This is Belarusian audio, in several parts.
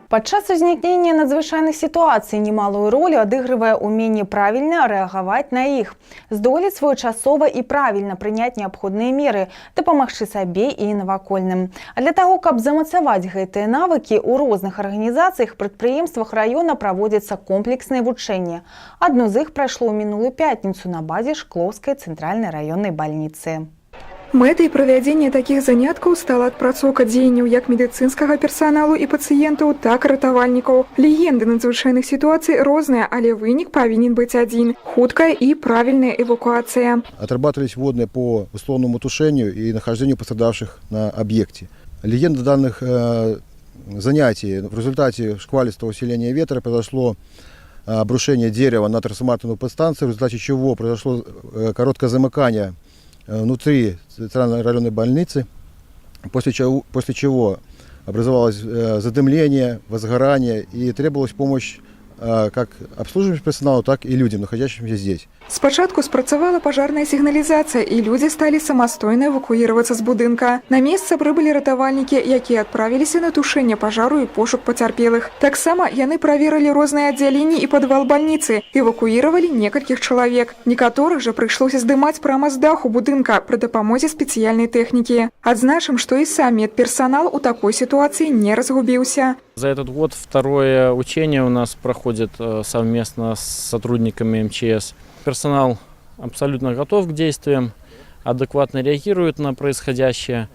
Падчас узнікнення надзвычайных сітуацый немалую ролю адыгрывае ўменне правільна рэагаваць на іх, здолець своечасова і правільна прыняць неабходныя меры, дапамагчы сабе і навакольным. А для таго, каб замацаваць гэтыя навыкі, у розных арганізацыях, прадпрыемствах раёна праводзяцца комплексныя вучэнні. Адно з іх прайшло ў мінулую пятніцу на базе Шклоўскай цэнтральнай раённай бальніцы. Мэтай правядзення такіх заняткаў стала адпрацоўка дзеянняў як медыцынскага персаналу і пацыентаў, так і ратавальнікаў. Легенды надзвычайных сітуацый розныя, але вынік павінен быць адзін: хуткая і правільная эвакуацыя. Отрабатывались вводные по условному тушению и нахождению пострадавших на объекте. Легенда данных занятий: в результате шквалистого усиления ветра произошло обрушение дерева на трансформаторную подстанцию, в результате чего произошло короткое замыкание внутри центральной районной больницы, после чего образовалось задымление, возгорание, и требовалась помощь как обслуживающему персоналу, так и людям, находящимся здесь. Спачатку спрацавала пажарная сігналізацыя, і людзі сталі самастойна эвакуіравацца з будынка. На месца прыбылі ратавальнікі, якія адправіліся на тушэнне пажару і пошук пацярпелых. Таксама яны праверылі розныя аддзяленні і падвал бальніцы, эвакуіравалі некалькіх чалавек. Некаторых жа прыйшлося здымаць прама з даху будынка пры дапамозе спецыяльнай тэхнікі. Адзначым, што і сам медперсанал у такой сітуацыі не разгубіўся. За этот год второе учение у нас проходит совместно с сотрудниками МЧС. Персонал абсолютно готов к действиям, адекватно реагирует на происходящее.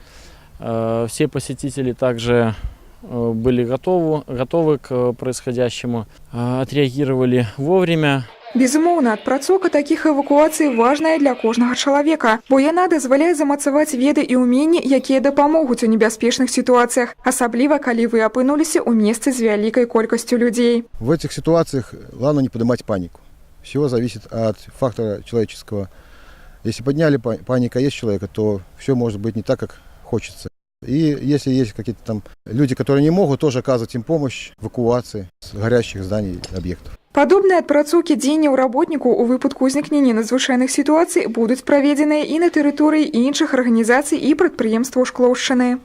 Все посетители также были готовы к происходящему, отреагировали вовремя. Безумоўна, адпрацоўка такіх эвакуацый важная для кожнага чалавека, бо яна дазваляе замацаваць веды і ўменні, якія дапамогуць у небяспечных сітуацыях, асабліва калі вы апынуліся ў месцы з вялікай колькасцю людзей. В этих ситуациях главное не поднимать панику. Все зависит от фактора человеческого. Если подняли, паника есть у человека, то все может быть не так, как хочется. И если есть какие-то там люди, которые не могут, тоже оказывать им помощь в эвакуации с горящих зданий и объектов. Падобныя адпрацоўкі дзеянняў работнікаў у выпадку ўзнікнення надзвычайных сітуацый будуць праведзеныя і на тэрыторыі іншых арганізацый і прадпрыемстваў Шклоўшчыны.